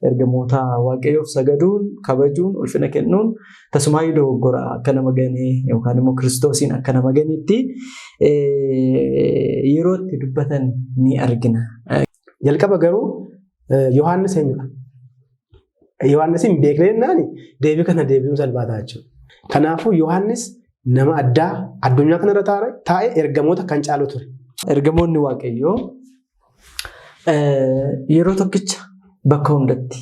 Ergamoota Waaqayyoof sagaduun, kabajuun, ulfina kennuun tasumaayyuu dogoggora akka nama ganee yookaan immoo Kiristoosiin akka nama ganeetti yeroo itti dubbatan ni argina. Jalqaba garuu Yohaannis eenyudha? Yohaannis hin beekne jennaan deebii kana deebisuun salphaa jechuudha. Kanaafuu Yohaannis nama addaa addunyaa kanarra taa'e ergamoota kan caalu ture. Ergamoonni Waaqayyoo yeroo tokkicha bakka hundatti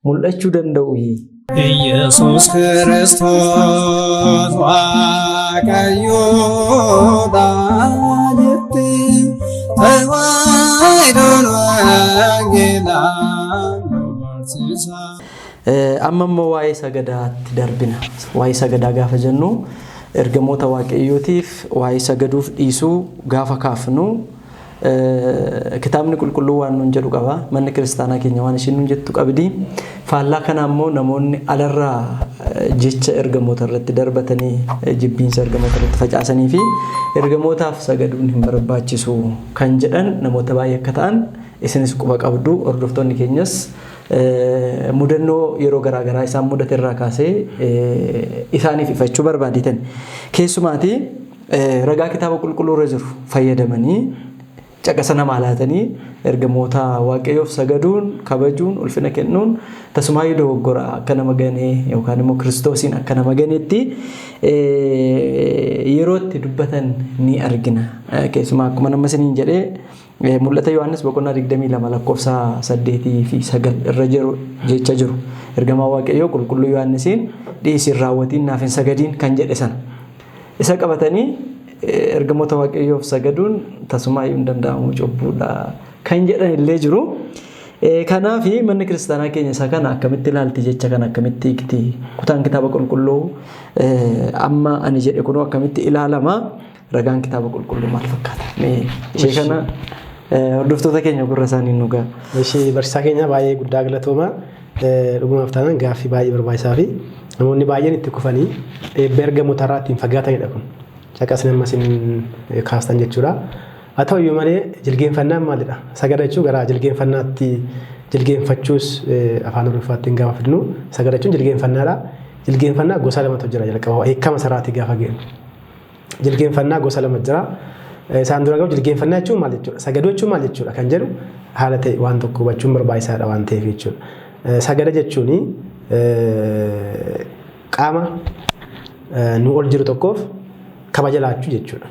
mul'achuu danda'u. ኢየሱስ ክርስቶስ Waaqayyoodha jettee Tewaahidoon wangeelaan nu barsiisa. Amma immoo waa'ee sagadaatti darbina. Waa'ee sagadaa gaafa jennu ergamoota Waaqayyootiif waa'ee sagaduuf dhiisuu gaafa kaafnu kitaabni qulqulluu waan nuun jedhu qaba. Manni kiristaanaa keenya waan isheen nuun jettu qabdi. Faallaa kanaa immoo namoonni alarraa jecha ergamoota irratti darbatanii jibbiinsa ergamoota irratti facaasanii fi ergamootaaf sagaduun hin barbaachisu kan jedhan namoota baay'ee akka ta'an isinis quba qabdu. Hordoftoonni keenyas mudannoo yeroo garaagaraa isaan mudate irraa kaasee isaaniif ifachuu barbaadetan. Keessumaatii ragaa kitaaba qulqulluu irra jiru fayyadamanii caqasa namaa laatanii ergamoota Waaqayyoof sagaduun, kabajuun, ulfina kennuun tasumaayyuu dogoggora akka nama ganee yookaan immoo Kiristoosiin akka nama ganeetti yeroo itti dubbatan ni argina. Keessumaa akkuma nama isiniin jedhee mul'ata Yohaannis boqonnaa 22 lakkoofsa 8 fi 9 irra jiru jecha jiru. Ergamaa Waaqayyoo qulqulluu Yohaannisiin dhiisiin raawwatiin naaf hin sagadiin kan jedhe sana. Isa qabatanii ergamoota Waaqayyoof sagaduun tasumaayyuu hin danda'amu cubbuudha kan jedhan illee jiru. Kanaaf manni kiristaanaa keenya isa kana akkamitti ilaalti, jecha kana akkamitti hiikti, kutaan kitaaba qulqulluu amma ani jedhe kunoo akkamitti ilaalama, ragaan kitaaba qulqulluu maal fakkaata? Mee ishee kana hordoftoota keenya gurra isaanii nu ga'a. Ishee barsiisaa keenya baay'ee guddaa galatooma. Dhugumaaf taanaan gaaffii baay'ee barbaachisaa fi namoonni baay'een itti kufanii eebba ergamoota irraa ittiin fagaatanidha kun. Caqasni amma isin kaastan jechuudha. Haa ta'u iyyuu malee jilgeenfannaan maalidha? Sagada jechuun gara jilgeenfannaatti jilgeenfachuus afaan Oromooffaatiin gaafa fidnu sagada jechuun jilgeenfannaadha. Jilgeenfannaa gosa lamatu jira jalqaba hiikama saraatii gaafa geenyu. Jilgeenfannaa gosa lama jira. Isaan dura garuu jilgeenfannaa jechuun maal jechuudha? Sagaduu jechuun maal jechuudha kan jedhu haala ta'e waan tokko hubachuun barbaachisaadha waan ta'eef jechuudha. Sagada jechuun qaama nu ol jiru tokkoof kabaja laachuu jechuudha.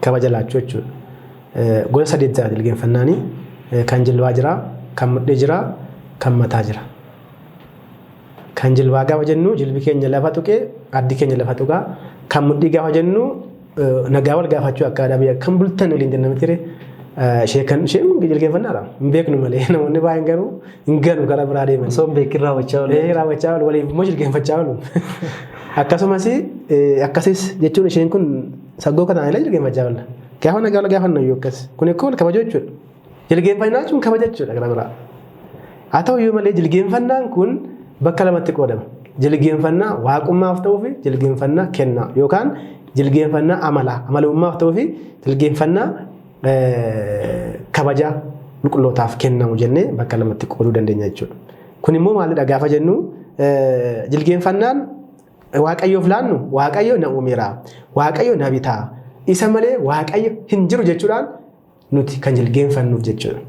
Kabaja laachuu jechuudha. Gosa sadiitu jira jilgeenfannaani. Kan jilbaa jira, kan mudhii jira, kan mataa jira. Kan jilbaa gaafa jennu jilbi keenya lafa tuqee addi keenya lafa tuqaa. Kan mudhii gaafa jennu nagaa wal gaafachuu akka aadaa biyya kan bultan waliin jenna miti ree. Ishee kan isheen kun jilgeenfannaadha. Hin beeknu malee namoonni baay'een garuu hin ganu gara biraa deeman. Osoo hin beekin raawwachaa oolu. Raawwachaa oolu waliif immoo jilgeenfachaa oolu. Akkasumas akkasis jechuun isheen kun saggoo kanaan illee jilgeenfachaa oolla. Gaafa nagaa wal gaafannu iyyuu akkas. Kun akkuma wal kabajuu jechuudha. Jilgeenfannaa jechuun kabaja jechuudha gara biraa. Haa ta'u iyyuu malee jilgeenfannaan kun bakka lamatti qoodama. Jilgeenfannaa waaqummaaf ta'uu fi jilgeenfannaa kennaa yookaan jilgeenfannaa amalaa amalummaaf ta'uu fi jilgeenfannaa kabajaa qulqullootaaf kennamu jennee bakka lamatti qooduu dandeenya jechuudha. Kun immoo maalidha gaafa jennu jilgeenfannaan Waaqayyoof laannu Waaqayyo na uumeera, Waaqayyo na bitaa, isa malee Waaqayyo hin jiru jechuudhaan nuti kan jilgeenfannuuf jechuudha.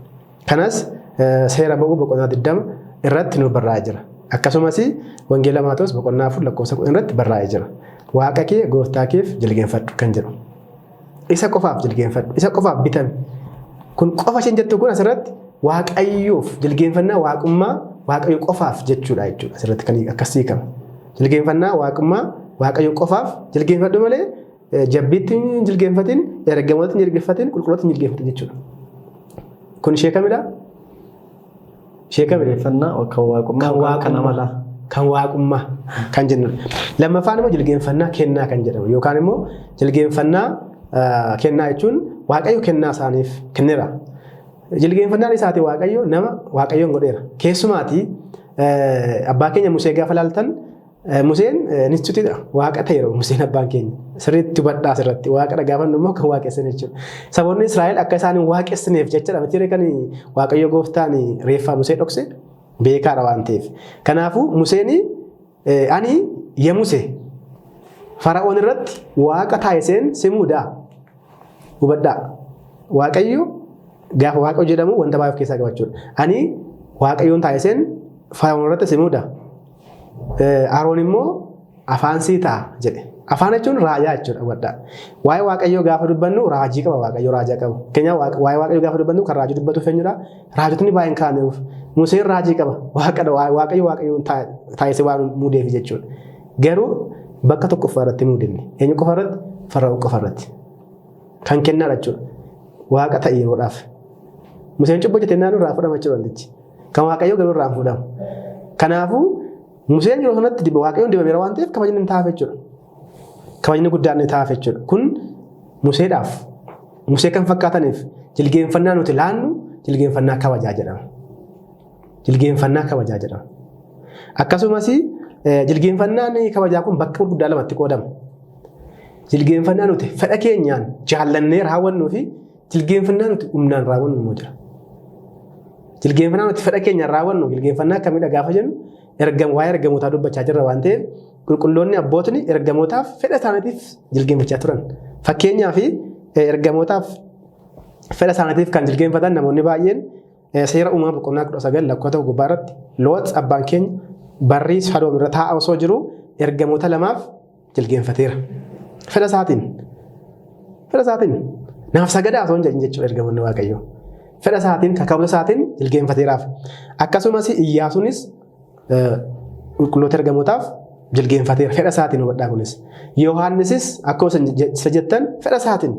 Kanas seera ba'uu boqonnaa 20 irratti nu barraa'ee jira. Akkasumas Wangeela Maatewos boqonnaa 4 lakkoofsa 10 irratti barraa'ee jira. Waaqa kee gooftaa keef jilgeenfadhu kan jedhu. Isa qofaaf jilgeenfadhu, isa qofaaf bitami. Kun qofa isheen jettu kun asirratti Waaqayyoof jilgeenfannaa waaqummaa Waaqayyo qofaaf jechuudha jechuudha. Asirratti kan akkas hiikama. Jilgeenfannaa waaqummaa Waaqayyo qofaaf jilgeenfadhu malee jabbiitti hin jilgeenfatin, ergamootatti hin jilgeenfatin, qulqullootatti hin jilgeenfatin jechuudha. Kun ishee kamidha? Ishee kamidha? Jilgeenfannaa kan waaqummaa kan amalaa. Kan waaqummaa kan jennudha. Lammaffaan immoo jilgeenfannaa kennaa kan jedhamu yookaan immoo jilgeenfannaa kennaa jechuun Waaqayyo kennaa isaaniif kenneera. Jilgeenfannaan isaati Waaqayyo nama Waaqayyoon godheera. Keessumaatii abbaa keenya Musee gaafa laaltan Museen instituutiidha. Waaqa ta'eera Museen abbaan keenya. Sirriitti hubadhaa asirratti. Waaqadha gaafa inni immoo kan waaqessan jechuudha. Saboonni Israa'el akka isaan hin waaqessineef jecha miti kan Waaqayyo gooftaan reeffaa Musee dhokse. Beekaadha waan ta'eef. Kanaafuu Museen ani Yemuse Fara'oon irratti waaqa taasiseen si muudaa. Hubadhaa. Waaqayyo gaafa waaqayyo jedhamu wanta baay'ee of keessaa qabachuudha. Ani waaqayyoon taasiseen Fara'oon irratti si muuda. Aroon immoo afaan sii ta'a jedhe. Afaan jechuun raajaa jechuudha hubadhaa. Waa'ee waaqayyoo gaafa dubbannu raajii qaba waaqayyo raajaa qaba. Fakkeenyaaf waa'ee waaqayyoo gaafa dubbannu kan raajii dubbatu eenyudha? Raajotni baay'een kaa'aniiruuf. Museen raajii qaba. Waaqadha waaqayyo waaqayyoon taasisee waan muudeef jechuudha. Garuu bakka tokkoffaa irratti muudinne. Eenyu qofa irratti? Fara'oon qofa irratti. Kan kennaadha jechuudha. Waaqa ta'e yeroodhaaf. Museen cubbuu hojjete naannoo irraa fudhama jechuudha wantichi. Kan waaqayyoo garuu irraa hin fuudhamu. Kanaafuu Museen yeroo sanatti waaqayyoon dibameera waan ta'eef kabajni ni taa'aaf jechuudha. Kabajni guddaan ni taa'aaf jechuudha. Kun Museedhaaf Musee kan fakkaataniif jilgeenfannaa nuti laannu jilgeenfannaa kabajaa jedhama. Jilgeenfannaa kabajaa jedhama. Akkasumas jilgeenfannaan kabajaa kun bakka gurguddaa lamatti qoodama. Jilgeenfannaa nuti fedha keenyaan jaallannee raawwannuu fi jilgeenfannaa nuti humnaan raawwannu immoo jira. Jilgeenfannaa nuti fedha keenyaan raawwannu jilgeenfannaa akkamiidha gaafa jennu waa'ee ergamootaa dubbachaa jirra waan ta'eef qulqulloonni abbootni ergamootaaf fedha isaaniitiif jilgeenfachaa turan. Fakkeenyaaf ergamootaaf fedha isaaniitiif kan jilgeenfatan namoonni baay'een seera uumamaa boqonnaa 19 lakkoofsa 1 gubbaa irratti Loox abbaan keenya barrii Sodoom irra taa'aa osoo jiru ergamoota lamaaf jilgeenfateera. Fedha isaatiin. Fedha isaatiin. Naaf sagadaa osoo hin jedhin jechuudha ergamoonni Waaqayyoo. Fedha isaatiin kaka'umsa isaatiin jilgeenfateeraaf. Akkasumas Iyyaasuunis qulqulloota ergamootaaf jilgeenfateera. Fedha isaatiin hubadhaa kunis. Yohaannisis akkuma isa jettan fedha isaatiin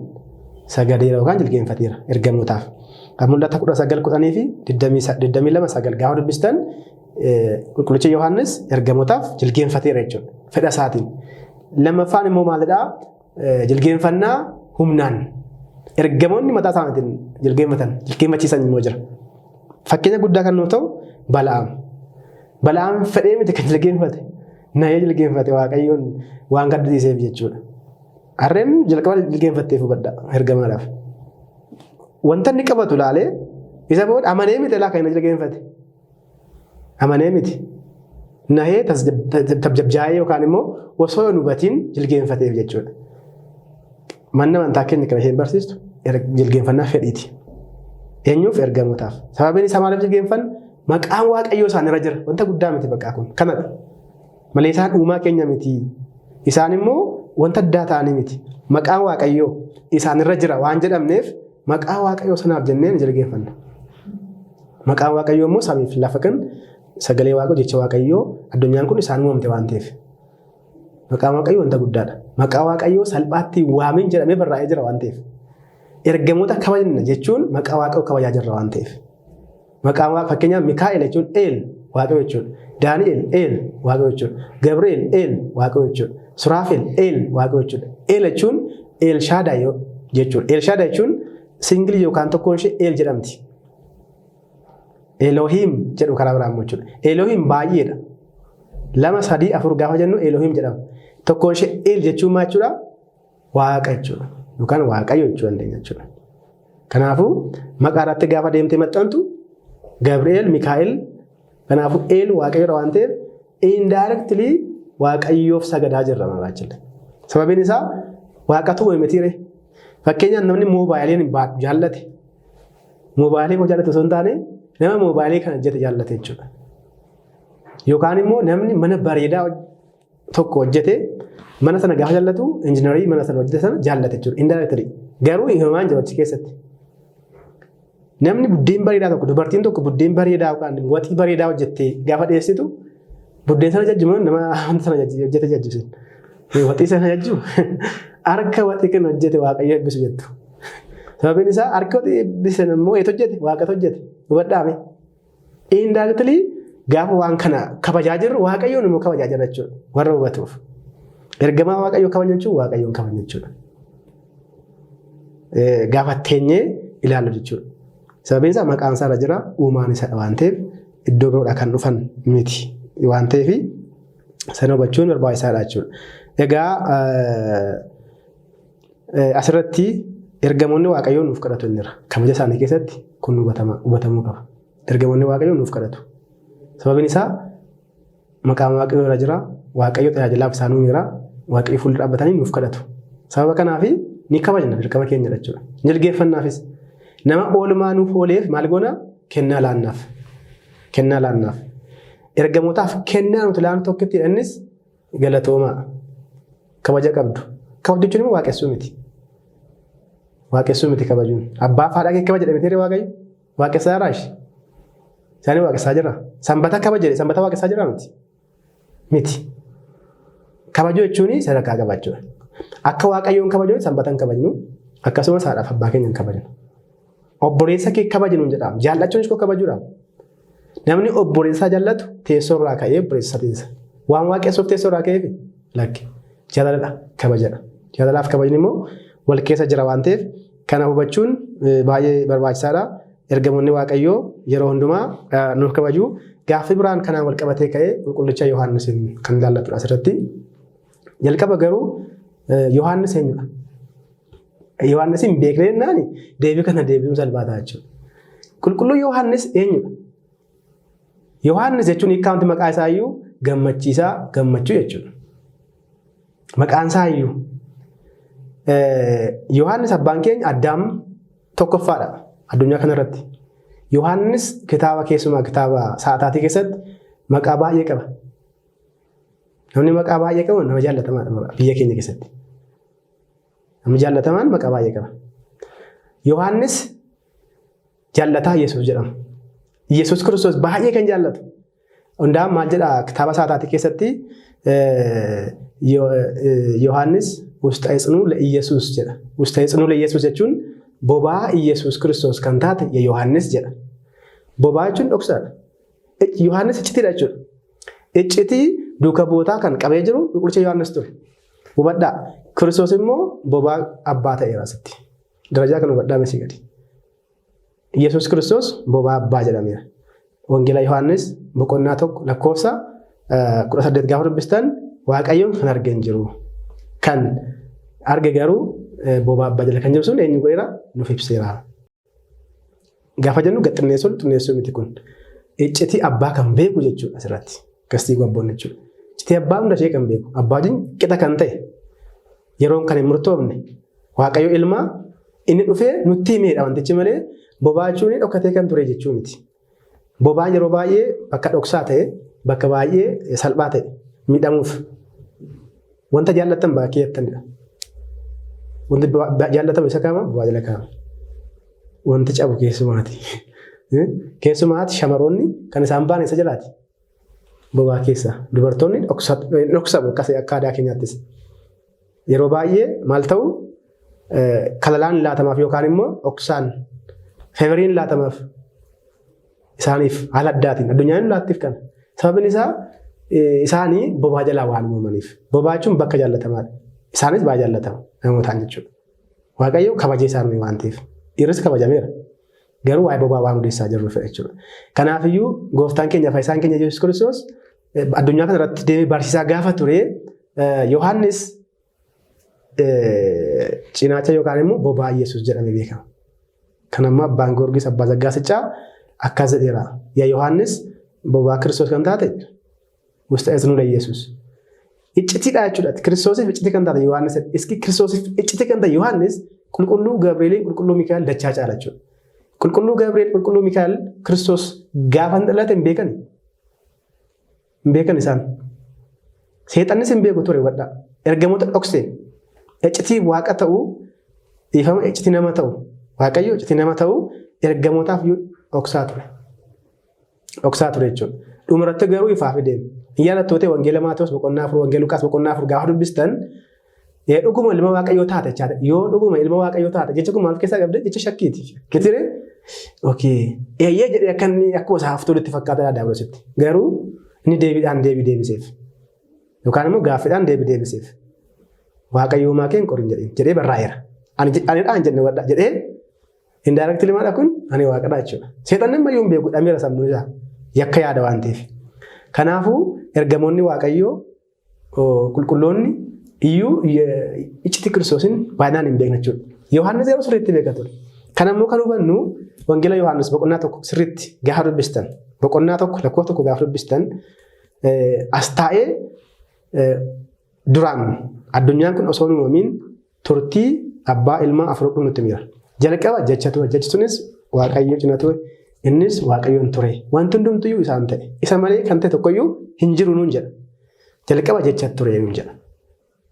sagadeera yookaan jilgeenfateera ergamootaaf. Mul'ata 19:10 fi 22:9 gaafa dubbistan qulqullicha Yohaannis ergamootaaf jilgeenfateera jechuudha. Fedha isaatiin. Lammaffaan immoo maalidhaa? Jilgeenfannaa humnaan. Ergamoonni mataa isaaniitiin jilgeenfatan, jilgeenfachiisan immoo jira. Fakkeenya guddaa kan nuuf ta'u Bala'aam. Bala'aam fedhee miti kan jilgeenfate. Na'ee jilgeenfate Waaqayyoon waan gaddisiiseef jechuudha. Harreen jalqaba jilgeenfatteef hubadha ergamaadhaaf. Wanta inni qabatu ilaalee isa booda amanee miti laa kan inni jilgeenfate. Amanee miti. Nahee tasgabjaa'ee yookaan immoo osoo hin hubatiin jilgeenfateef jechuudha. Manni amantaa keenya kan isheen barsiistu jilgeenfannaa fedhiiti. Eenyuuf? Ergamootaaf. Sababiin isaa maaliif jilgeenfanna? Maqaan Waaqayyoo isaan irra jira. Wanta guddaa miti bakka kun. Kanadha. Malee isaan uumaa keenya miti. Isaan immoo wanta addaa ta'anii miti. Maqaan Waaqayyoo isaan irra jira waan jedhamneef maqaa Waaqayyoo sanaaf jennee ni jilgeenfanna. Maqaan Waaqayyoo immoo samiif lafa kan sagalee Waaqayyoo jecha Waaqayyoo addunyaan kun isaan uumamte waan ta'eef. Maqaan Waaqayyoo wanta guddaadha. Maqaa Waaqayyoo salphaatti waamin jedhamee barraa'ee jira waan ta'eef. Ergamoota kabajna jechuun maqaa Waaqayyoo kabajaa jirra waan ta'eef. Maqaan Waaqa fakkeenyaaf Mikaa'el jechuun Eel Waaqayyo jechuudha. Daani'el Eel Waaqayyo jechuudha. Gabri'eel Eel Waaqayyo jechuudha. Suraafel Eel Waaqayyo jechuudha. Eel jechuun Eel Shaadaay jechuudha. Eel Shaadaay jechuun singilii yookaan tokkoon ishee Eel jedhamti. Elohim jedhu karaa biraa immoo jechuudha. Elohim baay'eedha. 2, 3, 4 gaafa jennu Elohim jedhama. Tokkoon ishee Eel jechuun maal jechuudha? Waaqa jechuudha. Yookaan Waaqayyo jechuu dandeenya jechuudha. Kanaafuu maqaa irratti gaafa deemtee maxxantu Gabri'eel, Mikaa'el kanaafuu Eel Waaqayyoodha waan ta'eef indirectly Waaqayyoof sagadaa jirra maraachille. Sababiin isaa Waaqatu uume mitiire. Fakkeenyaaf namni moobaayiliin baadhu jaallate. Moobaayilii koo jaallate osoo hin taane nama moobaayilii kana hojjete jaallate jechuudha. Yookaan immoo namni mana bareedaa tokko hojjete mana sana gaafa jaallatu injiinarii mana sana hojjete sana jaallate jechuudha. Indirectly. Garuu himamaan jiru achi keessatti. Namni buddeen bareedaa tokko dubartiin tokko buddeen bareedaa yookaan waxii bareedaa hojjettee gaafa dhiyeessitu buddeen sana jajjimu nama wanta sana hojjete jajjibsin. Waxii sana jajjimu harka waxii kana hojjete Waaqayyo eebbisu jettu. Sababiin isaa harka waxii eebbisan immoo eetu hojjete Waaqatu hojjete hubadhaame. Indirectly gaafa waan kana kabajaa jirru Waaqayyoon immoo kabajaa jirra jechuudha warra hubatuuf. Ergamaa Waaqayyoo kabajna jechuun Waaqayyoon kabajna jechuudha. Gaafa teenyee ilaallu jechuudha. Sababiin isaa maqaan isaa irra jira uumaan isa waan ta'eef iddoo biroodhaa kan dhufan miti waan ta'eef sana hubachuun barbaachisaadha jechuudha. Egaa asirratti ergamoonni Waaqayyoo nuuf kadhatu inni jira. Kabaja isaanii keessatti kun hubatamuu qaba. Ergamoonni Waaqayyoo nuuf kadhatu. Sababiin isaa maqaan Waaqayyoo irra jira. Waaqayyo tajaajilaaf isaan uumeera. Waaqayyo fuuldura dhaabbatanii nuuf kadhatu. Sababa kanaaf ni kabajna dirqama keenyadha jechuudha. Jilgeeffannaafis. Nama oolmaa nuuf ooleef maal goona? Kennaa laannaaf. Kennaa laannaaf. Ergamootaaf kennaa nuti laannu tokkotti innis galatoomaa. Kabaja qabdu. Kabaju jechuun immoo waaqessuu miti. Waaqessuu miti kabajuun. Abbaa fi haadha kee kabaja jedhamee Waaqayyo. Waaqessaa jiraa ishee? Isaanii waaqessaa jira. Sanbata kabaja jedhe sanbata waaqessaa jira miti. Miti. Kabajuu jechuun sadarkaa qabaachuudha. Akka Waaqayyoon kabajnu sanbata hin kabajnu. Akkasumas haadhaaf abbaa keenya hin kabajnu. Obboleessa kee kabaji nuun jedhama. Jaallachuun koo kabajuudha. Namni obboleessa jaallatu teessoo irraa ka'ee obboleessa isaa teessisa. Waan waaqessuuf teessoo irraa ka'eef lakki. Jaalaladha kabajadha. Jaalalaaf kabajni immoo wal keessa jira waan ta'eef kana hubachuun baay'ee barbaachisaadha. Ergamoonni Waaqayyoo yeroo hundumaa nuuf kabaju. Gaaffii biraan kanaan wal qabatee ka'ee qulqullicha Yohaannisiin kan ilaallatudha asirratti. Jalqaba garuu Yohaannis eenyudha? Yohaannisiin beeknee jennaan deebii kana deebisuun salphaa ta'a jechuudha. Qulqulluu Yohaannis eenyudha? Yohaannis jechuun hiikkaamti maqaa isaa iyyuu gammachiisaa gammachuu jechuudha. Maqaan isaa iyyuu. Yohaannis abbaan keenya Addaam tokkoffaadha addunyaa kanarratti. Yohaannis kitaaba keessumaa kitaaba sa'ataatii keessatti maqaa baay'ee qaba. Namni maqaa baay'ee qabu nama jaallatamaadha biyya keenya keessatti. Namni jaallatamaan maqaa baay'ee qaba. Yohaannis jaallataa Yesuus jedhama. Yesuus Kiristoos baay'ee kan jaallatu. Hundaan maal jedha kitaaba sa'ataatii keessatti Yohaannis wusta itsnuu ለኢየሱስ jedha. Wusta itsnuu ለኢየሱስ jechuun bobaa Iyesuus Kiristoos kan taate Yohaannis jedha. Bobaa jechuun dhoksaadha. Yohaannis iccitiidha jechuudha. Iccitii duuka bu'ootaa kan qabee jiru qulqullicha Yohaannis ture. Hubadhaa. Kiristoos immoo bobaa abbaa ta'eera asitti. Darajaa kan hubadhaa mesii gadi. Yesuus Kiristoos bobaa abbaa jedhameera. Wangeela Yohaannis boqonnaa 1 lakkoofsa 18 gaafa dubbistan Waaqayyoon kan arge hin jiru. Kan arge garuu bobaa abbaa jala kan jiru sun eenyu godheera nuuf ibseera. Gaafa jennu gad xinneessuu xinneessuu miti kun. Iccitii abbaa kan beeku jechuudha asirratti. Gastii abboon jechuudha. Iccitii abbaa hunda ishee kan beeku. Abbaa wajjin qixa kan ta'e yeroon kan hin murtoofne Waaqayyo ilmaa inni dhufee nutti himeedha wantichi malee bobaa jechuun dhokatee kan ture jechuu miti. Bobaan yeroo baay'ee bakka dhoksaa ta'e bakka baay'ee salphaa ta'e miidhamuuf wanta jaallattan bakka keeyyatanidha. Wanti jaallatamu isa kaama bobaa jala kaama. Wanti cabu keessumaati. Keessumaati shamaroonni kan isaan ba'an isa jalaati. Bobaa keessa dubartoonni dhoksamu akka aadaa keenyaattis. Yeroo baay'ee maal ta'u kalalaan laatamaaf yookaan immoo dhoksaan feveriin laatamaaf isaaniif haala addaatiin addunyaan laattiif kana. Sababni isaa isaanii bobaa jalaa waan uumamaniif. Bobaa jechuun bakka jaallatamaadha. Isaanis baay'ee jaallatama namootaan jechuudha. Waaqayyo kabajee isaan uume waan ta'eef. Dhiirris kabajameera. Garuu waa'ee bobaa waan odeessaa jirruuf jechuudha. Kanaafiyyuu gooftaan keenya fayyisaan keenya Yesuus Kiristoos addunyaa kana irratti deemee barsiisaa gaafa ture Yohaannis cinaacha yookaan immoo bobaa Yesuus jedhamee beekama. Kan ammoo abbaan Goorgis abbaa Zaggaasichaa akkas jedheera. Yaa Yohaannis bobaa Kiristoos kan taate wusta isnuu Yesuus. Iccitiidha jechuudha. Kiristoosiif iccitii kan taate Yohaannis. Iski Kiristoosiif iccitii kan ta'e Yohaannis qulqulluu Gabri'eeliin qulqulluu Mikaa'el dachaa caala jechuudha. Qulqulluu Gabri'eel qulqulluu Mikaa'el Kiristoos gaafa hin dhalate hin beekan. Hin beekan isaan. Seexannis hin beeku ture hubadhaa. Ergamoota dhokse. Iccitii waaqa ta'uu dhiifama iccitii nama ta'u Waaqayyo iccitii nama ta'uu ergamootaaf dhoksaa ture. Dhoksaa ture jechuudha. Dhumarratti garuu ifaa fideen. Hin yaadattootee wangeela Maatewos boqonnaa 4 wangeela Luqaas boqonnaa 4 gaafa dubbistan dhuguma ilma Waaqayyoo taate jechaadha. Yoo dhuguma ilma Waaqayyoo taate jecha kun maal of keessaa qabde jecha shakkiiti. Kitire okay. Eeyyee jedhee akka inni akkuma isaaf tolutti fakkaata Daabulositti. Garuu inni deebiidhaan deebii deebiseef. Yookaan immoo gaaffiidhaan deebii deebiseef. Waaqayyo uumaa kee hin qorin jedheen jedhee barraa'eera. Ani anidha hin jenne wadha jedhee indirectly maadha kun ani waaqadha jechuudha. Seexanni ammayyuu hin beeku dhameera sammuun isaa yakka yaada waan ta'eef. Kanaafuu ergamoonni Waaqayyoo qulqulloonni iyyuu iccitii Kiristoosin baay'inaan hin beekne jechuudha. Yohaannis garuu sirriitti beeka ture. Kana immoo kan hubannu Wangeela Yohaannis boqonnaa 1 sirriitti gaafa dubbistan, boqonnaa 1 lakkoofsa 1 gaafa dubbistan, as taa'ee duraan addunyaan kun osoo hin uumamiin turtii abbaa ilmaa afur nutti mira. Jalqaba jecha ture, jechi sunis Waaqayyo cina ture, innis Waaqayyoon ture. Wanti hundumtuyyuu isaan ta'e. Isa malee kan ta'e tokkoyyuu hin jiru nuun jedha. Jalqaba jecha ture nuun jedha.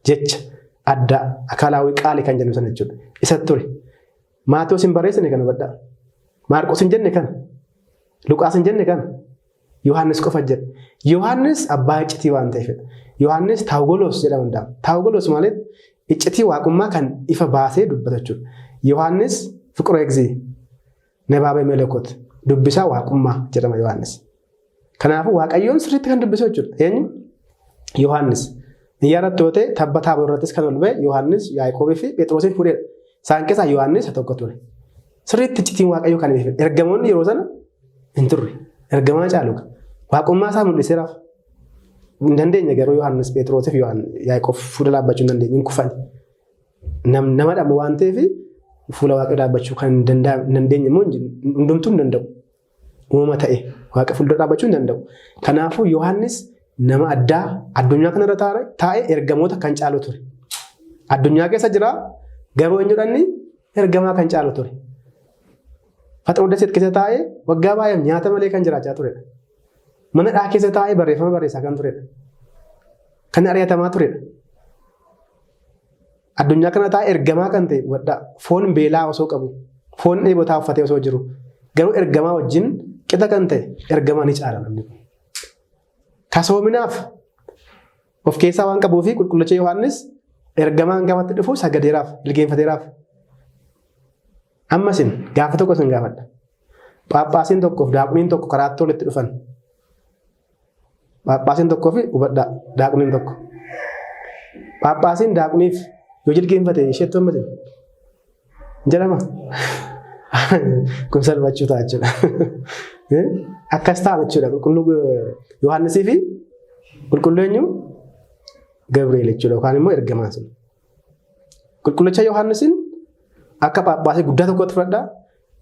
Jecha adda akaalaawwi qaali kan jennu sana jechuudha. Isa ture. Maatewos hin barreessine kana hubadhaa. Maarqos hin jenne kana. Luqaas hin jenne kana. Yohaannis qofa jedha. Yohaannis abbaa iccitii waan ta'eefidha. Yohaannis Taawgolos jedhama hundaaf. Taawgolos ማለት iccitii waaqummaa kan ifa baasee dubbatu jechuudha. Yohaannis Fiqira Egzii Nabaabee Melekot dubbisaa waaqummaa jedhama Yohaannis. Kanaafuu Waaqayyoon sirriitti kan dubbisu jechuudha. Eenyu? Yohaannis. Ni yaadattu yoo ta'e tabba Taabor irrattis kan ol ba'e Yohaannis, Yaaqoobii fi Phexrosin fuudheedha. Isaan keessaa Yohaannis isa tokko ture. Sirriitti iccitiin Waaqayyoo kan ife. Ergamoonni yeroo sana hin turre. Ergamaa caalu. Waaqummaa isaa mul'iseeraaf. Hin dandeenye garuu Yohaannis Phexrosiif Yaaqoob fuula dhaabbachuu hin dandeenye, hin kufan. Nama dhabu waan ta'eef fuula Waaqayyoo dhaabbachuu kan hin dandeenye immoo hundumtuu hin danda'u. Uumama ta'e Waaqa fuuldura dhaabbachuu hin danda'u. Kanaafuu Yohaannis nama addaa addunyaa kanarra taa'e ergamoota kan caalu ture. Addunyaa keessa jira garuu eenyudha inni ergamaa kan caalu ture. Faxoo Daseet keessa taa'ee waggaa baay'eef nyaata malee kan jiraachaa turedha. Mana dhaa keessa taa'ee barreeffama barreessaa kan turedha. Kan ari'atamaa turedha. Addunyaa kana taa'ee ergamaa kan ta'e wadhaa foon beelaa osoo qabu, foon dheebotaa uffatee osoo jiru, garuu ergamaa wajjin qixa kan ta'e ergamaa ni caala namni kun. Kasoominaaf of keessaa waan qabuu fi qulqullicha Yohaannis ergamaan gaafatti dhufu sagadeeraaf, ilgeenfateeraaf. Amma isin gaafa tokko isin gaafadha. Phaaphaasiin tokkoof daaquniin tokko karaatti walitti dhufan. Phaaphaasiin tokkoo fi hubadhaa daaquniin tokko. Phaaphaasiin daaquniif yoo jilgeenfate isheetti hammate jedhama. Kun salphachuu ta'a jechuudha. Akkas ta'a jechuudha. Qulqulluu Yohaannisii fi qulqulluu eenyu? Gabri'eel jechuudha yookaan immoo ergamaan sun. Qulqullicha Yohaannisiin akka phaaphaasii guddaa tokkotti fudhadhaa.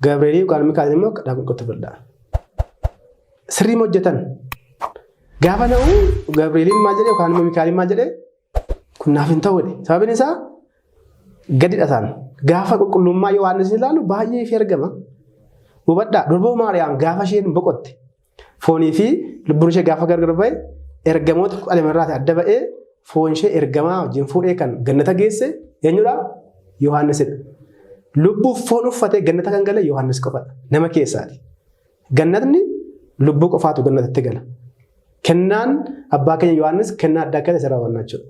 Gabri'eelii yookaan Mikaa'el immoo akka daakuu tokkotti fudhadhaa. Sirrii hojjetan. Gaafa na'u Gabri'eeliin maal jedhee yookaan immoo Mikaa'eliin maal jedhee kun naaf hin ta'u jedhe. Sababiin isaa gadi dhasaan. Gaafa qulqullummaa Yohaannis ilaalu baay'ee ifee argama. Hubadhaa durboo Maariyaam gaafa isheen boqotte foonii fi lubbuun ishee gaafa gargar ba'e ergamoota 12 irraa adda ba'ee foon ishee ergamaa wajjin fuudhee kan gannata geesse eenyudha? Yohaannisidha. Lubbuuf foon uffatee gannata kan gale Yohaannis qofadha. Nama keessaati. Gannatni lubbuu qofaatu gannatatti gala. Kennaan abbaa keenya Yohaannis kennaa addaa akka ta'e isa raawwanna jechuudha.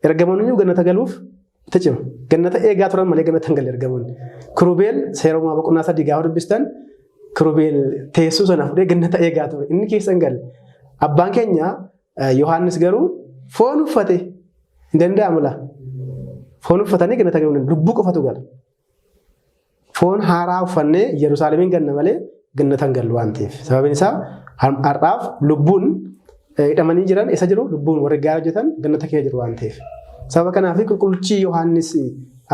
Ergamoonni gannata galuuf itti cima. Gannata eegaa turan malee gannata hin galle ergamoonni. Kirubeel seera uumamaa boqonnaa 3 gaafa dubbistan Kirubeel teessoo sana fudhee gannata eegaa ture. Inni keessa hin galle. Abbaan keenya Yohaannis garuu foon uffate hin danda'amu laa. Foon uffatanii gannata galuu lubbuu qofatu gala. Foon haaraa uffannee Yerusaalemiin ganna malee gannata hin gallu waan ta'eef. Sababiin isaa har'aaf lubbuun hidhamanii jiran isa jiru lubbuun warri gaarii hojjetan gannata keessa jiru waan ta'eef. Sababa kanaaf qulqullichi Yohaannis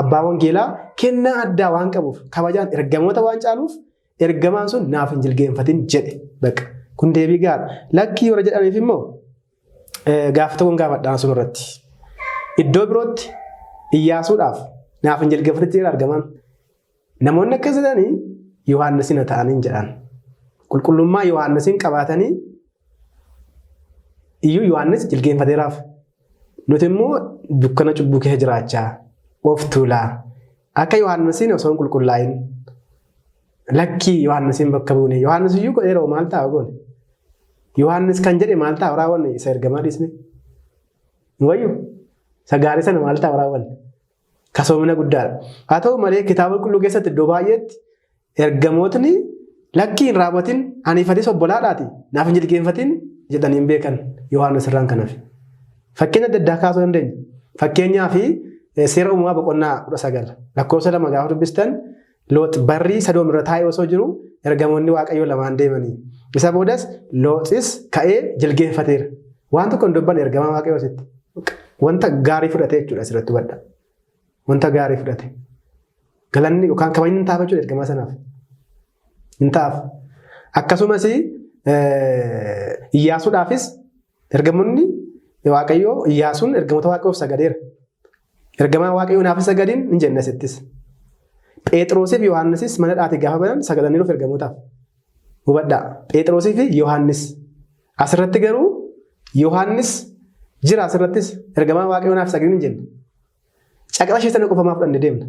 abbaa wangeelaa kennaa addaa waan qabuuf kabajaan ergamoota waan caaluuf ergamaan sun naaf hin jilgeenfatin jedhe. Bakka kun deebii gaara. Lakkii warra jedhaniif immoo gaafa tokkoon gaafadhaan sun irratti. Iddoo birootti Iyyaasuudhaaf naaf hin jilgeenfatin jedhe argamaan. Namoonni akkas jedhanii Yohaannisin haa ta'aniin jedhan. Qulqullummaa Yohaannisiin qabaatanii iyyuu Yohaannis jilgeenfateeraaf. Nuti immoo dukkana cubbuu keessa jiraachaa of tuulaa akka Yohaannisiin osoo hin qulqullaa'in lakkii Yohaannisiin bakka buune Yohaannis iyyuu godheera maal ta'a goone. Yohaannis kan jedhe maal ta'a raawwanne isa ergamaa dhiisne. Wayyu isa gaarii sana maal ta'a raawwanne. Kasoomina guddaadha. Haa ta'u malee kitaaba qulqulluu keessatti iddoo baay'eetti ergamootni lakkii hin raawwatin aniifatis obbolaadhaati naaf hin jilgeenfatin jedhanii hin beekan Yohaannis irraan kan hafe. Fakkeenya adda addaa kaasuu dandeenya. Fakkeenyaa fi seera uumamaa boqonnaa 19 lakkoofsa 2 gaafa dubbistan Loox barrii Sadoom irra taa'ee osoo jiru ergamoonni Waaqayyoo lamaan deemanii. Isa boodas Looxis ka'ee jilgeenfateera. Waan tokko hin dubbanne ergamaa Waaqayyoo asitti. Wanta gaarii fudhate jechuudha asirratti hubadha. Wanta gaarii fudhate. Galanni yookaan kabajni hin taaf jechuudha ergamaa sanaaf. Hin ta'aaf. Akkasumas Iyyaasuudhaafis ergamoonni Waaqayyoo Iyyaasuun ergamoota Waaqayyoof sagadeera. Ergamaan Waaqayyoo naaf sagadiin hin jenne asittis. Phexrosii fi Yohaannisis mana dhaate gaafa banan sagadaniiruuf ergamootaaf. Hubadhaa. Phexrosii fi Yohaannis. Asirratti garuu Yohaannis jira asirrattis ergamaan Waaqayyoo naaf sagadiin hin jenne. Caqasa ishee sana qofa maa fudhanne deemna.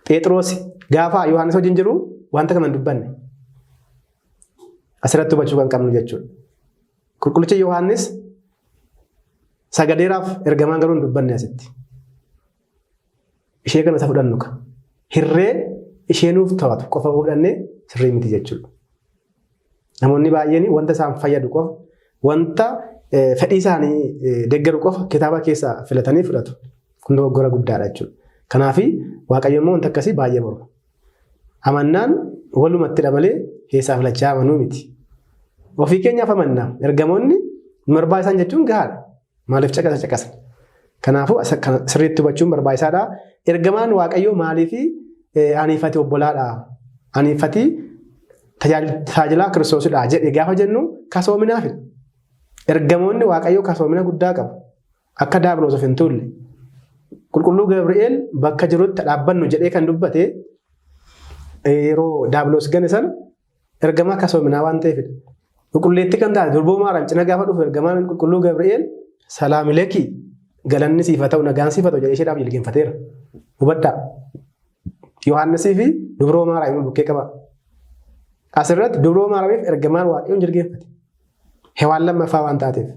Phexros gaafa Yohaannis wajjin jiru wanta kana hin dubbanne. Asirratti hubachuu kan qabnu jechuudha. Qulqullicha Yohaannis sagadeeraaf ergamaan garuu hin dubbanne asitti. Ishee kana isa fudhannu ka. Hirree ishee nuuf to'atu qofa fudhannee sirrii miti jechuudha. Namoonni baay'een wanta isaan fayyadu qofa, wanta fedhii isaanii deeggaru qofa kitaaba keessaa filatanii fudhatu. Kun dogoggora guddaadha jechuudha. Kanaaf Waaqayyo immoo wanta akkasii baay'ee morma. Amannaan walumattidha malee keessaa filachaa amanuu miti. Ofii keenyaaf amanna. Ergamoonni nu barbaachisan jechuun gahaadha. Maaliif caqasa caqasa? Kanaafuu sirriitti hubachuun barbaachisaadha. Ergamaan Waaqayyoo maaliif aniifati obbolaadha? Aniifati tajaajilaa Kiristoosidha jedhe gaafa jennu kasoominaafidha. Ergamoonni Waaqayyoo kasoomina guddaa qabu. Akka Daabiloos of hin tuulle. Qulqulluu Gabri'eel bakka jirutti dhaabbannu jedhee kan dubbate yeroo Daabiloos gane sana ergamaa kasoominaa waan ta'eefidha. Qulqulleetti kan taate durboo Maariyaam cina gaafa dhufu ergamaan qulqulluu Gabri'eel salaamileki galanni siif haa ta'u nagaan siif haa ta'u jedhee isheedhaaf jilgeenfateera. Hubadhaa. Yohaannisii fi dubroo Maariyaam bukkee qaba. Asirratti dubroo Maariyaamiif ergamaan Waaqayyoon jilgeenfate. Hewaan lammaffaa waan taateef.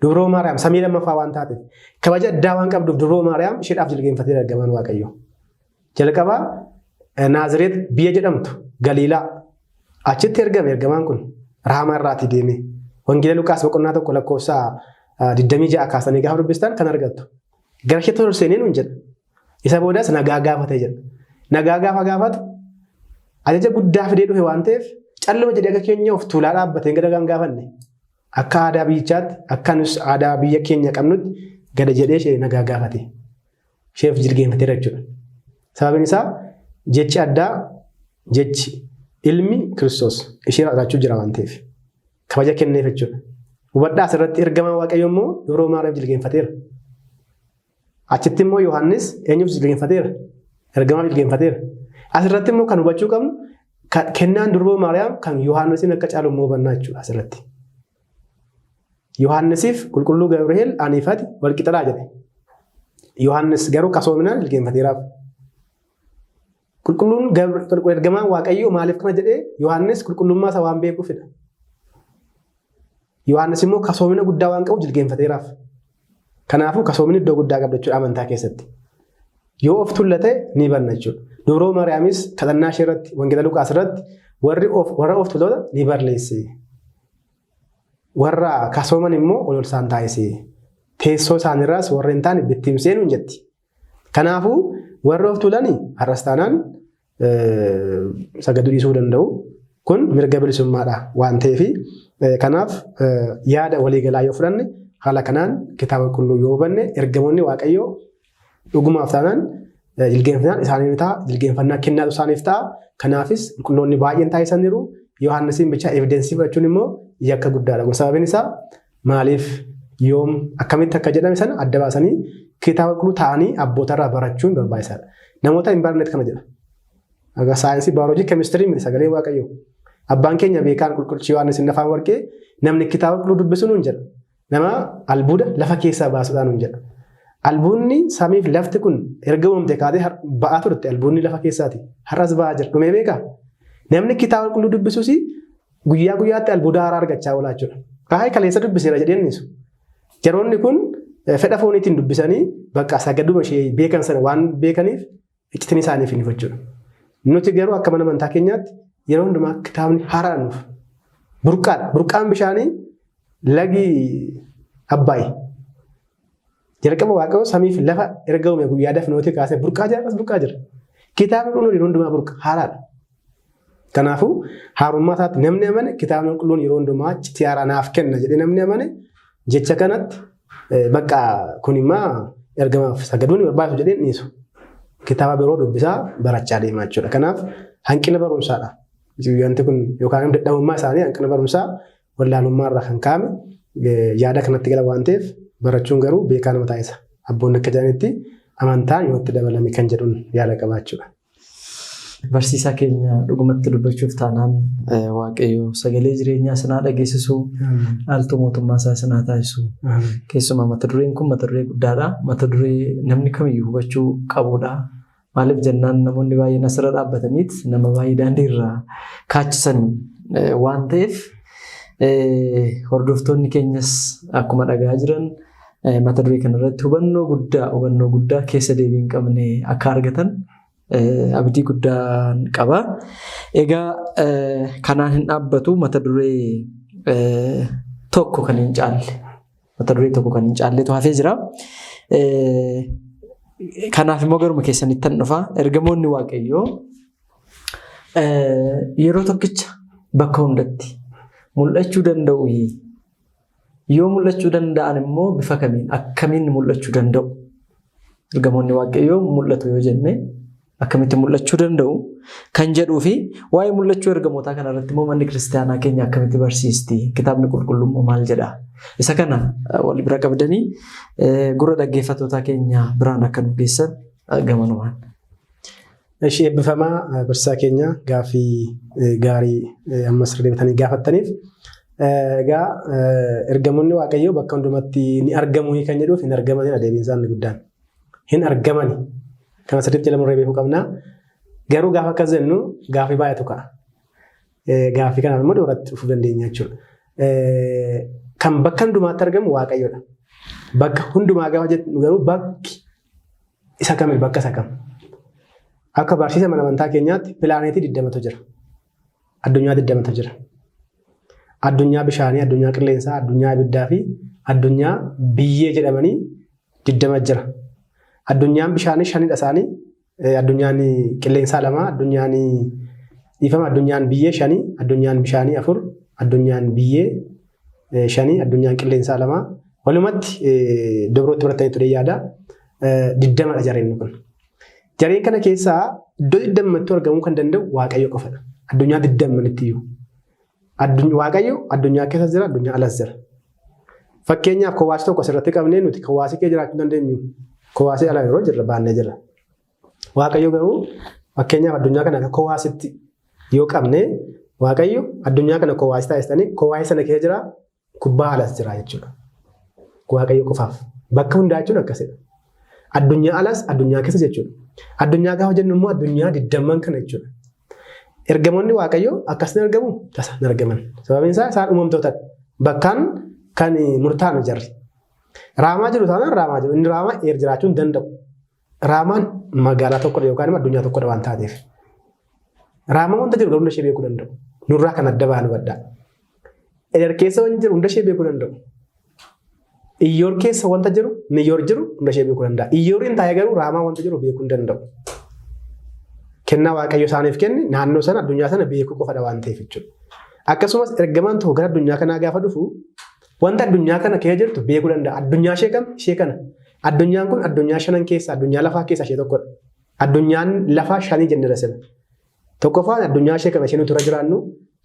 Dubroo Maariyaam samii lammaffaa waan taateef. Kabaja addaa waan qabduuf dubroo Maariyaam isheedhaaf jilgeenfateera ergamaan Waaqayyoo. Jalqabaa Naazireet biyya jedhamtu Galiilaa achitti ergame ergamaan kun Raamaa irraatii deeme. Wangeela Luqaas boqonnaa 1 lakkoofsa 26 kaasanii gaafa dubbistan kan argattu. Gara isheetti ol seenee nuun jedha. Isa boodas nagaa gaafate jedha. Nagaa gaafa gaafatu ajaja guddaa fidee dhufe waan ta'eef calluma jedhee akka keenya of tuulaa dhaabbatee gada kan gaafanne. Akka aadaa biyyichaatti akka nus aadaa biyya keenya qabnutti gada jedhee ishee nagaa gaafate. Isheef jilgeenfateera jechuudha. Sababiin isaa jechi addaa jechi ilmi Kiristoos ishee raadachuu jira waan ta'eef kabaja kenneef jechuudha. Hubadhaa asirratti ergamaan Waaqayyoo immoo dubroo Maariyaam jilgeenfateera. Achitti immoo Yohaannis eenyuuf jilgeenfateera? Ergamaaf jilgeenfateera. Asirratti immoo kan hubachuu qabnu kennaan durboo Maariyaam kan Yohaannisiin akka caalu immoo hubannaa jechuudha asirratti. Yohaannisiif qulqulluu Gabri'eel aniifati walqixxadhaa jedhe. Yohaannis garuu kasoominaan jilgeenfateeraaf. Qulqulluun ergamaan Waaqayyoo maaliif kana jedhee Yohaannis qulqullummaa isaa waan beekuufidha. Yohaannis immoo kasoomina guddaa waan qabu jilgeenfateeraaf. Kanaafuu kasoominni iddoo guddaa qabda jechuudha amantaa keessatti. Yoo of tullate ni banna jechuudha. Dubroo Maariyaamis kadhannaa ishee irratti Wangeela Luqaas irratti warri of warra of tullota ni barleesse. Warra kasooman immoo ol ol isaan taasise. Teessoo isaaniirraas warra hin taane bittimsee nuun jetti. Kanaafuu warri of tuulani har'as taanaan sagaduu dhiisuu danda'u. Kun mirga bilisummaadha waan ta'eef kanaaf yaada waliigalaa yoo fudhanne haala kanaan kitaaba qulqulluu yoo hubanne ergamoonni Waaqayyoo dhugumaaf taanaan jilgeenfannaan isaaniif ta'a, jilgeenfannaa kennaatu isaaniif ta'a. Kanaafis qulqulloonni baay'een taasisaniiru. Yohaannisiin bichaa evidensii fudhachuun immoo yakka guddaadha. Kun sababiin isaa maaliif yoom akkamitti akka jedhame sana adda baasanii kitaaba qulqulluu ta'anii abbootarraa barachuun barbaachisaadha. Namoota hin baranneet kana jedha. Akka saayinsii, baayoloojii, keemistirii miti sagalee Waaqayyoo. Abbaan keenya beekaan qulqullichi Yohaannis inni afaan warqee namni kitaaba qulqulluu dubbisu nuun jedha. Nama albuuda lafa keessaa baasuudhaan nuun jedha. Albuunni samiif lafti kun erga uumamte kaatee ba'aa turte albuunni lafa keessaati. Har'as ba'aa jira. Dhumee beekaa? Namni kitaaba qulqulluu dubbisus guyyaa guyyaatti albuuda haaraa argachaa oolaa jechuudha. Kaayee kaleessa dubbiseera jedhee innisu. Yeroonni kun fedha fooniitiin dubbisanii bakka sagaduma ishee beekan sana waan beekaniif iccitiin isaaniif hin jechuudha. Nuti garuu akka mana amantaa keenyaatti yeroo hundumaa kitaabni haaraa nuuf burqaadha. Burqaan bishaanii lagi Abbaay. Jalqaba Waaqayyo samiif lafa erga uume guyyaa dafnooti kaasee burqaa jira as burqaa jira. Kitaabni qulqulluun yeroo hundumaa burqa haaraadha. Kanaafuu haarummaa isaatti namni amane kitaabni qulqulluun yeroo hundumaa iccitii haaraa naaf kenna jedhee namni amane jecha kanatti bakka kun immoo ergamaaf sagaduun hin barbaachisu jedhee hin dhiisu. Kitaaba biroo dubbisaa barachaa deemaa jechuudha. Kanaaf hanqina barumsaadha. Wanti kun yookaan dadhabummaa isaanii hanqina barumsaa wallaalummaa irraa kan ka'ame yaada kanatti gala waan ta'eef barachuun garuu beekaa nama taasisa. Abboonni akka jedhanitti amantaan yoo itti dabalame kan jedhuun yaada qabaachuudha. Barsiisaa keenya dhugumatti dubbachuuf taanaan Waaqayyo sagalee jireenyaa sinaa dhageessisu, dhaaltuu mootummaa isaa sinaa taasisu. Keessumaa mata dureen kun mata duree guddaadha. Mata duree namni kamiyyuu hubachuu qabudha. Maaliif jennaan namoonni baay'een asirra dhaabbataniit nama baay'ee daandii irraa kaachisan waan ta'eef hordoftoonni keenyas akkuma dhagaa jiran mata duree kanarratti hubannoo guddaa keessa deebii hin qabne akka argatan abdii guddaan qaba. Egaa kanaan hin dhaabbatu mata duree tokko kan hin caalle. Mata duree tokko kan hin caalletu hafee jira. Kanaaf immoo garuma keessanittan dhufa. Ergamoonni Waaqayyoo yeroo tokkicha bakka hundatti mul'achuu danda'u. Yoo mul'achuu danda'an immoo bifa kamiin akkamiin mul'achuu danda'u? Ergamoonni Waaqayyoo mul'atu yoo jenne akkamitti mul'achuu danda'u kan jedhuu fi waa'ee mul'achuu ergamootaa kanarratti immoo manni kiristaanaa keenya akkamitti barsiisti? Kitaabni qulqulluun immoo maal jedha? Isa kana wal bira qabdanii gurra dhaggeeffattoota keenya biraan akka nu geessan gamanumaan. Ishee eebbifamaa barsiisaa keenya gaaffii gaarii ammas irra deebitanii gaafattaniif. Egaa ergamoonni Waaqayyoo bakka hundumatti ni argamu kan jedhuuf hin argamanidha deebiin isaanii guddaan. Hin argamani. Kana sirriitti jedhamu beekuu qabna. Garuu gaafa akkas jennu gaaffii baay'eetu ka'a. Gaaffii kanaaf immoo duratti dhufuu dandeenya jechuudha. Kan bakka hundumaatti argamu Waaqayyoodha. Bakka hundumaa gaafa jennu garuu bakki isa kami bakka isa kam? Akka barsiisa mana amantaa keenyaatti pilaaneetii 20tu jira. Addunyaa 20tu jira. Addunyaa bishaanii, addunyaa qilleensaa, addunyaa ibiddaa fi addunyaa biyyee jedhamanii 20 jira. Addunyaan bishaanii 5dha isaanii, addunyaan qilleensaa 2, addunyaan dhiifama, addunyaan biyyee 5, addunyaan bishaanii 4, addunyaan biyyee 5, addunyaan qilleensaa 2. Walumatti dobrootti baratanii ture yaada. 20dha jareen kun. Jareen kana keessaa iddoo 20tti argamuu kan danda'u Waaqayyo qofadha. Addunyaa 20tti iyyuu. Waaqayyo addunyaa keessa jira, addunyaa alas jira. Fakkeenyaaf kowaasii tokko asirratti qabnee nuti kowaasii kee jiraachuu dandeenyu. Kowaasii ala yeroo jirra baannee jirra. Waaqayyo garuu fakkeenyaaf addunyaa kana akka kowaasitti yoo qabne Waaqayyo addunyaa kana kowaasii taasisanii kowaasii sana keessa jira, kubbaa alas jira jechuudha. Waaqayyo qofaaf. Bakka hundaa jechuun akkasidha. Addunyaa alas addunyaa keessa jechuudha. Addunyaa gaafa jennu immoo addunyaa 20 kana jechuudha. Ergamoonni Waaqayyoo akkas ni argamu? Tasa hin argaman. Sababiin isaa isaan uumamtootadha. Bakkaan kan murtaa'an jarri. Raamaa jiru taanaan raamaa jiru. Inni raamaa eer jiraachuu hin danda'u. Raamaan magaalaa tokkodha yookaan immoo addunyaa tokkodha waan taateef. Raamaa wanta jiru garuu hunda ishee beekuu danda'u. Nurraa kan adda ba'an hubadhaa. Eder keessa wanti jiru hunda ishee beekuu danda'u. Iyyoor keessa wanta jiru, Niyyoor jiru hunda ishee beekuu danda'a. Iyyooriin taa'ee garuu raamaa wanta jiru beekuu hin danda'u. Kennaa Waaqayyo isaaniif kenne naannoo sana addunyaa sana beekuu qofadha waan ta'eef jechuudha. Akkasumas ergamaan tokko gara addunyaa kanaa gaafa dhufu wanta addunyaa kana keessa jirtu beekuu danda'a. Addunyaa ishee kam? Ishee kana. Addunyaan kun addunyaa shanan keessa addunyaa lafaa keessaa ishee tokkodha. Addunyaan lafaa shanii jenneera sila. Tokkoffaan addunyaa ishee kana ishee nuti irra jiraannu,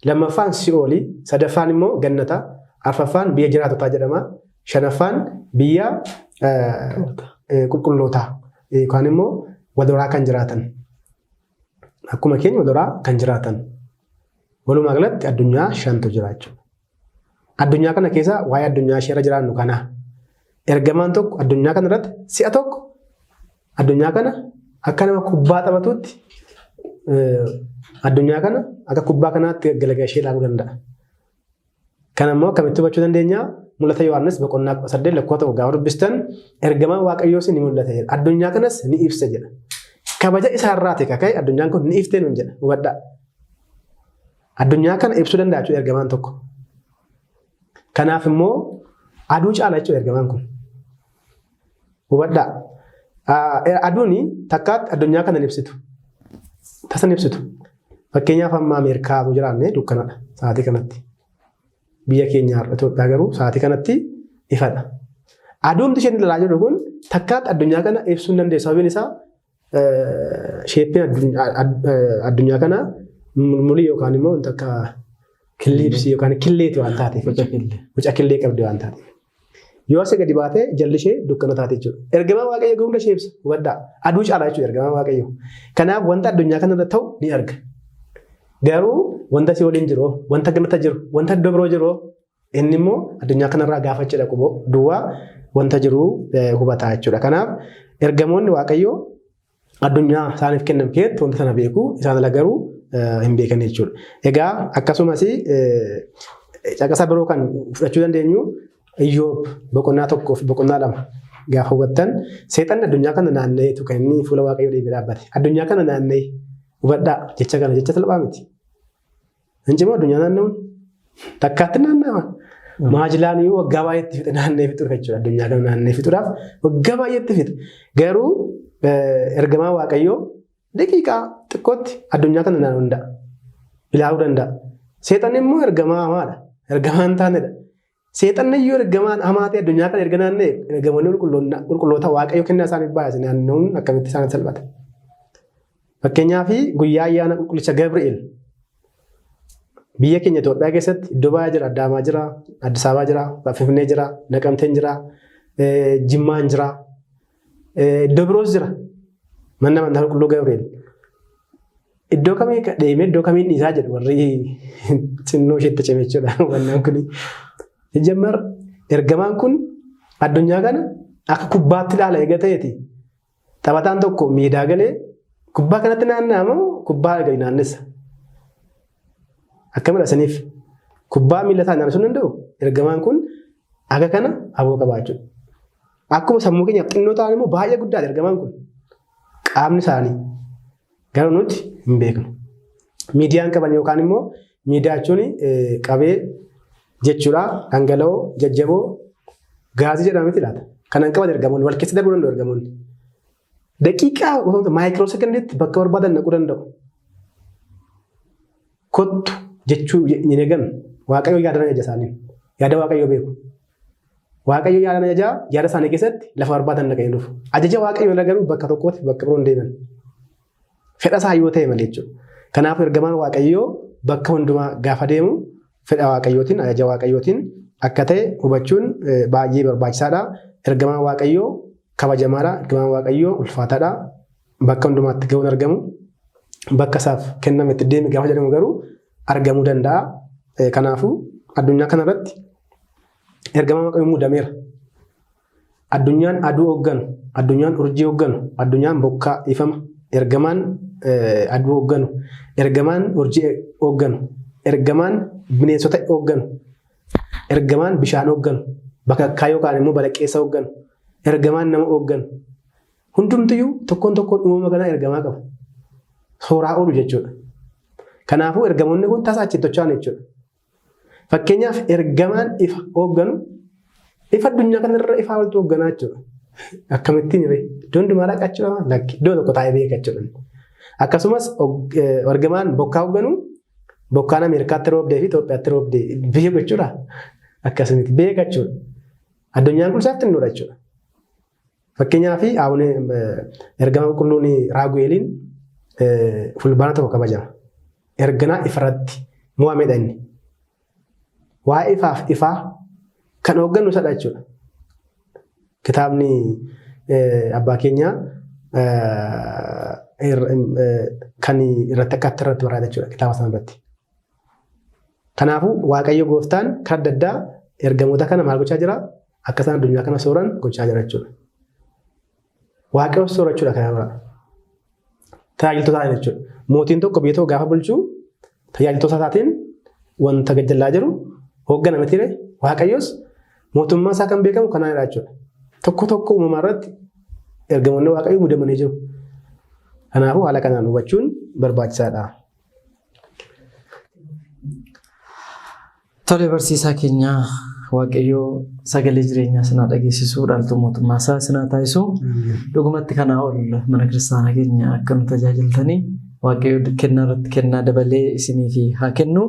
lammaffaan si'oolii, sadaffaan immoo gannata, arfaffaan biyya jiraatotaa jedhama, shanaffaan biyya qulqullootaa yookaan immoo waloraa kan jiraatan. Akkuma keenya waloraa kan jiraatan. Walumaa galatti addunyaa shantu jira jechuudha. Addunyaa kana keessa waa'ee addunyaa ishee irra jiraannu kana ergamaan tokko addunyaa kana irratti si'a tokko addunyaa kana akka nama kubbaa taphatuutti addunyaa kana akka kubbaa kanaatti gaggalagashee ilaaluu danda'a. Kana immoo akkamitti hubachuu dandeenya? Mul'ata Yohaannis boqonnaa 18 lakkoofsa 1 gaafa dubbistan ergamaan Waaqayyoos ni mul'ata jedha. Addunyaa kanas ni ibsa jedha. Kabaja isaarraa ta'e kaka'e addunyaan kun ni iftee nuun jedha. Hubadhaa. Addunyaa kana ibsuu danda'a jechuudha ergamaan tokko. Kanaaf immoo aduu caala jechuudha ergamaan kun. Hubadhaa. Aduun takkaatti addunyaa kana hin ibsitu. Tasa hin ibsitu. Fakkeenyaaf amma Ameerikaa osoo jiraanne dukkanadha sa'aatii kanatti. Biyya keenya har'a Itoophiyaa garuu sa'aatii kanatti ifadha. Aduun isheen ilaalaa jirru kun takkaatti addunyaa kana ibsuu hin dandeessu. Sababiin isaa sheeppiin addunyaa kanaa Mulmulii yookaan immoo wanta akka killiibsii yookaan killeeti waan taateef. Boca killee qabdi waan taateef. Yoo asii gadi baatee jalli ishee dukkana taate jechuudha. Ergamaa Waaqayyoo hunda ishee ibsa. Hubadhaa. Aduu caalaa jechuudha ergamaa Waaqayyoo. Kanaaf wanta addunyaa kanarra ta'u ni arga. Garuu wanta si waliin jiru, wanta galata jiru, wanta iddoo biroo jiru inni immoo addunyaa kanarraa gaafa achi dhaqu duwwaa wanta jiru hubataa jechuudha. Kanaaf ergamoonni Waaqayyoo addunyaa isaaniif kenname keessatti wanta sana beeku, isaan ala garuu hin beekan jechuudha. Egaa akkasumas caqasa biroo kan fudhachuu dandeenyu Iyyoob boqonnaa 1 fi boqonnaa 2 gaafa hubattan seexanni addunyaa kana naanna'eetu kan inni fuula Waaqayyoo deemee dhaabbate. Addunyaa kana naanna'ee hubadhaa jecha kana jecha salphaa miti. Hin cimoo addunyaa naanna'uun takkaatti naanna'a. Maajilaan iyyuu waggaa baay'eetti fixe naanna'ee fixuuf jechuudha. Addunyaa kana naanna'ee fixuudhaaf waggaa baay'eetti fixe. Garuu ergamaa Waaqayyoo daqiiqaa xiqqootti addunyaa kana naanna'uu danda'a. Ilaaluu danda'a. Seexanni immoo ergamaa hamaadha. Ergamaa hin taanedha. Seexanni iyyuu ergamaan hamaa ta'e addunyaa kana erga naanna'e ergamoonni qulqulloota Waaqayyo kennaa isaaniif baay'ise naanna'uun akkamitti isaaniif salphata. Fakkeenyaaf guyyaa ayyaana qulqullicha Gabri'eel biyya keenya Itoophiyaa keessatti iddoo baay'ee jira. Adaamaa jira, Addis Ababaa jira, Finfinnee jira, Naqamteen jira, Jimmaan jira, iddoo biroos jira. Manni amantaa qulqulluu Gabri'eel. Iddoo kamii deemee iddoo kamiin dhiisaa jedhu warri xinnoo isheetti cime jechuudha. Hubannaan kuni. Jammar ergamaan kun addunyaa kana akka kubbaatti ilaala eega ta'eeti. Taphataan tokko miidaa galee kubbaa kanatti naanna'a moo kubbaa gadi naannessa? Akkamidha saniif? Kubbaa miila isaa naannessuu hin danda'u. Ergamaan kun akka kana aboo qaba jechuudha. Akkuma sammuu keenyaaf xinnoo ta'an immoo baay'ee guddaadha ergamaan kun. Qaamni isaanii. Garuu nuti hin beeknu. Miidiyaan qaban yookaan immoo miidiyaa jechuun qabee jechuudha. Dhangala'oo, jajjaboo, gaazii jedhama miti laata. Kanan qaban ergamoonni wal keessa darbuu danda'u ergamoonni. Daqiiqaa maayikiroo sekondiitti bakka barbaadan naquu danda'u. Kottu jechuu hin eegan. Waaqayyo yaada ajaja isaanii. Yaada Waaqayyoo beeku. Waaqayyo yaada ajajaa yaada isaanii keessatti lafa barbaadan dhaqanii dhufu. Ajaja Waaqayyoo irra garuu bakka tokkootti bakka biroo hin deeman. Fedha isaa yoo ta'e malee jechuudha. Kanaaf ergamaan Waaqayyoo bakka hundumaa gaafa deemu fedha Waaqayyootiin ajaja Waaqayyootiin akka ta'e hubachuun baay'ee barbaachisaadha. Ergamaan Waaqayyoo kabajamaadha. Ergamaan Waaqayyoo ulfaataadha. Bakka hundumaatti ga'uun argamu. Bakka isaaf kennametti deemi gaafa jedhamu garuu argamuu danda'a. Kanaafuu addunyaa kanarratti ergamaa Waaqayyoo muudameera. Addunyaan aduu hoogganu, addunyaan urjii hoogganu, addunyaan bokkaa ifama, ergamaan aduu hoogganu, ergamaan urjii hoogganu, ergamaan bineensota hoogganu, ergamaan bishaan hoogganu, bakakkaa yookaan immoo balaqqeessa hoogganu, ergamaan nama hoogganu. Hundumtiyyuu tokkoon tokkoon uumama kanaa ergamaa qaba. Sooraa oolu jechuudha. Kanaafuu ergamoonni kun tasa achitti socho'an jechuudha. Fakkeenyaaf ergamaan ifa hoogganu ifa addunyaa kanarra ifaa oltu hoogganaa jechuudha. Akkamittiin ree? Iddoo hundumaa dhaqa jechuudha lakki iddoo tokko taa'ee beeka jechuudha. Akkasumas ergamaan bokkaa hoogganu bokkaan Ameerikaatti roobdee fi Itoophiyaatti roobdee beeku jechuudha. Akkasumatti beeka jechuudha. Addunyaan kun isaaf xinnoodha jechuudha. Fakkeenyaaf ergama qulqulluun Raagu'eeliin fulbaana tokko kabajama. Erganaa ifarratti mo'amedha inni. Waa'ee ifaaf ifaa kan hooggannu isadha jechuudha. Kitaabni abbaa keenyaa kan irratti akka irratti barraa'e jechuudha kitaaba sana irratti. Kanaafuu Waaqayyo gooftaan karaa adda addaa ergamoota kana maal gochaa jira? Akka isaan addunyaa kana sooran gochaa jira jechuudha. Waaqayyo soorachuudha kana biraa. Tajaajiltoota isaatiin jechuudha. Mootiin tokko biyya tokko gaafa bulchu tajaajiltoota isaatiin wanta gajjallaa jiru hooggana miti ree? Waaqayyos mootummaa isaa kan beekamu kanaanidha jechuudha. Tokko tokko uumamaa irratti ergamoonni Waaqayyoo mudamanii jiru. Kanaafuu haala kanaan hubachuun barbaachisaadha. Tole barsiisaa keenya Waaqayyoo sagalee jireenyaa sinaa dhageessisuu dhaaltuu mootummaa isaa sinaa taasisu. Dhugumatti kanaa ol mana kiristaanaa keenya akka nu tajaajiltanii Waaqayyo kennaa irratti kennaa dabalee isiniif haa kennu.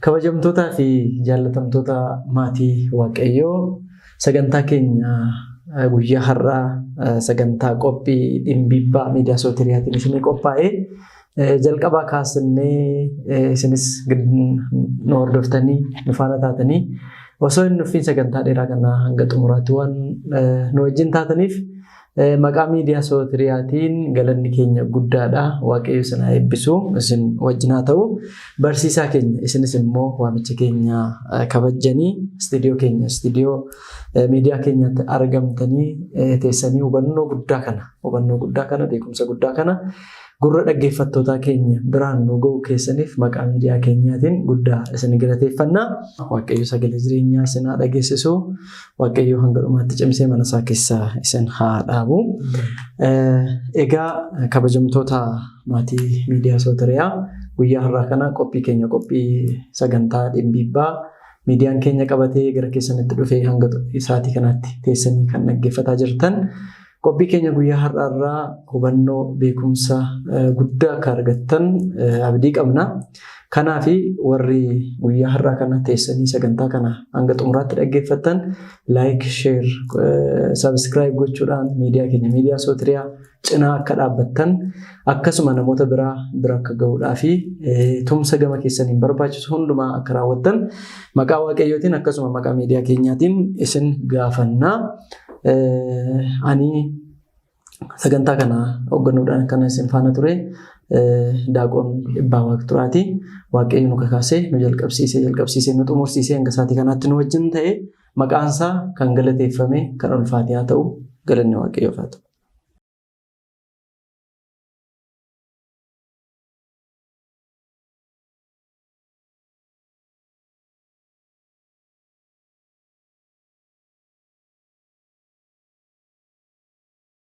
Kabajamtootaa fi jaallatamtoota maatii Waaqayyoo sagantaa keenya guyyaa har'aa sagantaa qophii dhimbiibbaa miidiyaa sootiriyaatiin isinii qophaa'e. Jalqabaa kaasnee isinis nu hordoftanii nu faana taatanii osoo hin dhufin sagantaa dheeraa kana hanga xumuraatti waan nu wajjin taataniif maqaa miidiyaa Sootiriyaatiin galanni keenya guddaadha. Waaqayyo isin haa eebbisu, isin wajjin haa ta'u. Barsiisaa keenya isinis immoo waamicha keenya kabajjanii istiidiyoo keenya istiidiyoo miidiyaa keenyatti argamtanii teessanii hubannoo guddaa kana hubannoo guddaa kana beekumsa guddaa kana gurra dhaggeeffattootaa keenya biraan nu ga'uu keessaniif maqaa miidiyaa keenyaatiin guddaa isin galateeffanna. Waaqayyo sagalee jireenyaa isin haa dhageessisu. Waaqayyo hanga dhumaatti cimsee mana isaa keessaa isin haa dhaabu. Egaa kabajamtoota maatii miidiyaa Sootiriyaa, guyyaa har'aa kana qophii keenya qophii sagantaa dhimbiibbaa miidiyaan keenya qabatee gara keessanitti dhufee hanga sa'aatii kanaatti teessanii kan dhaggeeffataa jirtan. Qophii keenya guyyaa har'aarraa hubannoo beekumsa guddaa akka argattan abdii qabna. Kanaafi warri guyyaa har'aa kana teessanii sagantaa kana hanga xumuraatti dhaggeeffattan like, share, subscribe gochuudhaan miidiyaa keenya miidiyaa Sootiriyaa cinaa akka dhaabbattan, akkasuma namoota biraa bira akka gahuudhaa fi tumsa gama keessaniin barbaachisu hundumaa akka raawwattan maqaa Waaqayyootiin akkasuma maqaa miidiyaa keenyaatiin isin gaafannaa. Ani sagantaa kana hoogganuudhaan kan isin faana ture Daaqoon Dhibbaa Waaqturaati. Waaqayyo nu kakaasee nu jalqabsiisee jalqabsiisee nu xumursiisee hanga sa'aatii kanaatti nu wajjin ta'e maqaan isaa kan galateeffame kan ulfaate haa ta'u, galanni Waaqayyoof haa ta'u.